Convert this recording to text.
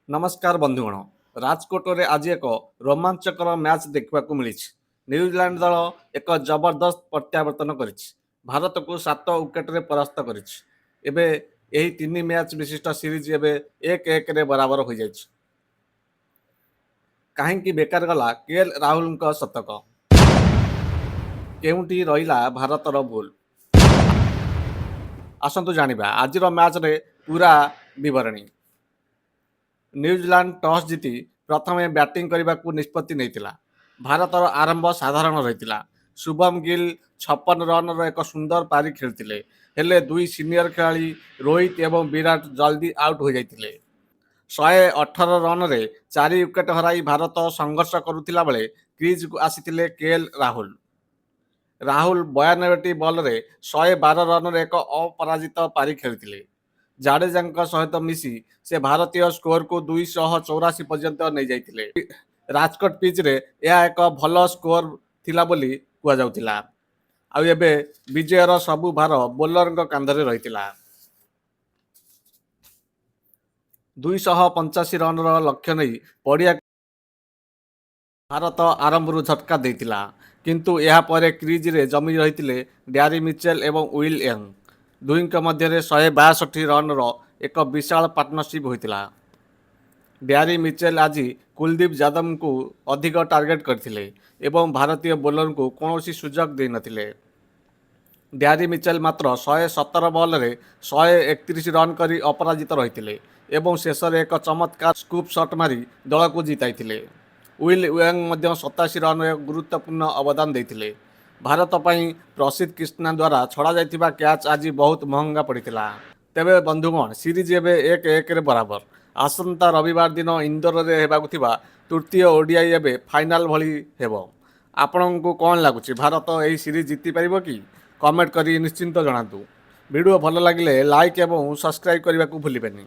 ନମସ୍କାର ବନ୍ଧୁଗଣ। ରାଜକୋଟରେ ଆଜି ଏକ ରୋମାଞ୍ଚକର ମ୍ୟାଚ୍ ଦେଖିବାକୁ ମିଳିଛି। ନ୍ୟୁଜିଲାଣ୍ଡ ଦଳ ଏକ ଜବରଦସ୍ତ ପ୍ରତ୍ୟାବର୍ତ୍ତନ କରିଛି। ଭାରତକୁ 7 ୱିକେଟରେ ପରାସ୍ତ କରିଛି। ଏବେ ଏହି ତିନି ମ୍ୟାଚ୍ ବିଶିଷ୍ଟ ସିରିଜ୍ ଏବେ 1-1ରେ ବରାବର ହୋଇଯାଇଛି। କାହିଁକି ବେକାର ଗଲା କେଏଲ୍ ରାହୁଲଙ୍କ ଶତକ? କେଉଁଠି ରହିଲା ଭାରତର ଭୁଲ? ଆସନ୍ତୁ ଜାଣିବା ଆଜିର ମ୍ୟାଚ୍ରେ ପୂରା ବିବରଣୀ। ନ୍ୟୁଜିଲାଣ୍ଡ ଟସ୍ ଜିତି ପ୍ରଥମେ ବ୍ୟାଟିଂ କରିବାକୁ ନିଷ୍ପତ୍ତି ନେଇଥିଲା। ଭାରତର ଆରମ୍ଭ ସାଧାରଣ ରହିଥିଲା। ଶୁଭମ ଗିଲ୍ 56 ରନର ଏକ ସୁନ୍ଦର ପାରି ଖେଳିଥିଲେ। ହେଲେ ଦୁଇ ସିନିୟର ଖେଳାଳି ରୋହିତ ଏବଂ ବିରାଟ ଜଲଦି ଆଉଟ୍ ହୋଇଯାଇଥିଲେ। 118 ରନରେ 4 ୱିକେଟ୍ ହରାଇ ଭାରତ ସଂଘର୍ଷ କରୁଥିଲା ବେଳେ କ୍ରିଜକୁ ଆସିଥିଲେ କେଏଲ୍ ରାହୁଲ। ରାହୁଲ 92ଟି ବଲରେ 112 ରନର ଏକ ଅପରାଜିତ ପାରି ଖେଳିଥିଲେ। ଜାଡେଜାଙ୍କ ସହିତ ମିଶି ସେ ଭାରତୀୟ ସ୍କୋରକୁ 284 ପର୍ଯ୍ୟନ୍ତ ନେଇଯାଇଥିଲେ। ରାଜକୋଟ ପିଚ୍ରେ ଏହା ଏକ ଭଲ ସ୍କୋର ଥିଲା ବୋଲି କୁହାଯାଉଥିଲା। ଆଉ ଏବେ ବିଜୟର ସବୁ ଭାର ବୋଲରଙ୍କ କାନ୍ଧରେ ରହିଥିଲା। 285 ରନର ଲକ୍ଷ୍ୟ ନେଇ ପଡ଼ିଆକୁ ଭାରତ ଆରମ୍ଭରୁ ଝଟକା ଦେଇଥିଲା। କିନ୍ତୁ ଏହା ପରେ କ୍ରିଜରେ ଜମି ରହିଥିଲେ ଡ୍ୟାରିଲ ମିଚେଲ ଏବଂ will young. ଦୁହିଁଙ୍କ ମଧ୍ୟରେ 162 ରନର ଏକ ବିଶାଳ ପାର୍ଟନରସିପ୍ ହୋଇଥିଲା। ଡ୍ୟାରିଲ ମିଚେଲ ଆଜି କୁଲଦୀପ ଯାଦବଙ୍କୁ ଅଧିକ ଟାର୍ଗେଟ କରିଥିଲେ ଏବଂ ଭାରତୀୟ ବୋଲରଙ୍କୁ କୌଣସି ସୁଯୋଗ ଦେଇନଥିଲେ। ଡ୍ୟାରିଲ ମିଚେଲ ମାତ୍ର 117 ବଲରେ 131 ରନ୍ କରି ଅପରାଜିତ ରହିଥିଲେ ଏବଂ ଶେଷରେ ଏକ ଚମତ୍କାର ସ୍କୁପ୍ ସଟ୍ ମାରି ଦଳକୁ ଜିତାଇଥିଲେ। Will young ମଧ୍ୟ 87 ରନର ଏକ ଗୁରୁତ୍ୱପୂର୍ଣ୍ଣ ଅବଦାନ ଦେଇଥିଲେ। ଭାରତ ପାଇଁ ପ୍ରସିଦ୍ଧ କ୍ରିଷ୍ଣା ଦ୍ୱାରା ଛଡ଼ାଯାଇଥିବା କ୍ୟାଚ୍ ଆଜି ବହୁତ ମହଙ୍ଗା ପଡ଼ିଥିଲା। ତେବେ ବନ୍ଧୁଗଣ, ସିରିଜ୍ ଏବେ 1-1ରେ ବରାବର। ଆସନ୍ତା ରବିବାର ଦିନ ଇନ୍ଦୋରରେ ହେବାକୁ ଥିବା ତୃତୀୟ ଓଡିଆଇ ଏବେ ଫାଇନାଲ ଭଳି ହେବ। ଆପଣଙ୍କୁ କ'ଣ ଲାଗୁଛି, ଭାରତ ଏହି ସିରିଜ୍ ଜିତିପାରିବ କି? କମେଣ୍ଟ କରି ନିଶ୍ଚିତ ଜଣାନ୍ତୁ। ଭିଡ଼ିଓ ଭଲ ଲାଗିଲେ ଲାଇକ୍ ଏବଂ ସବସ୍କ୍ରାଇବ୍ କରିବାକୁ ଭୁଲିବେନି।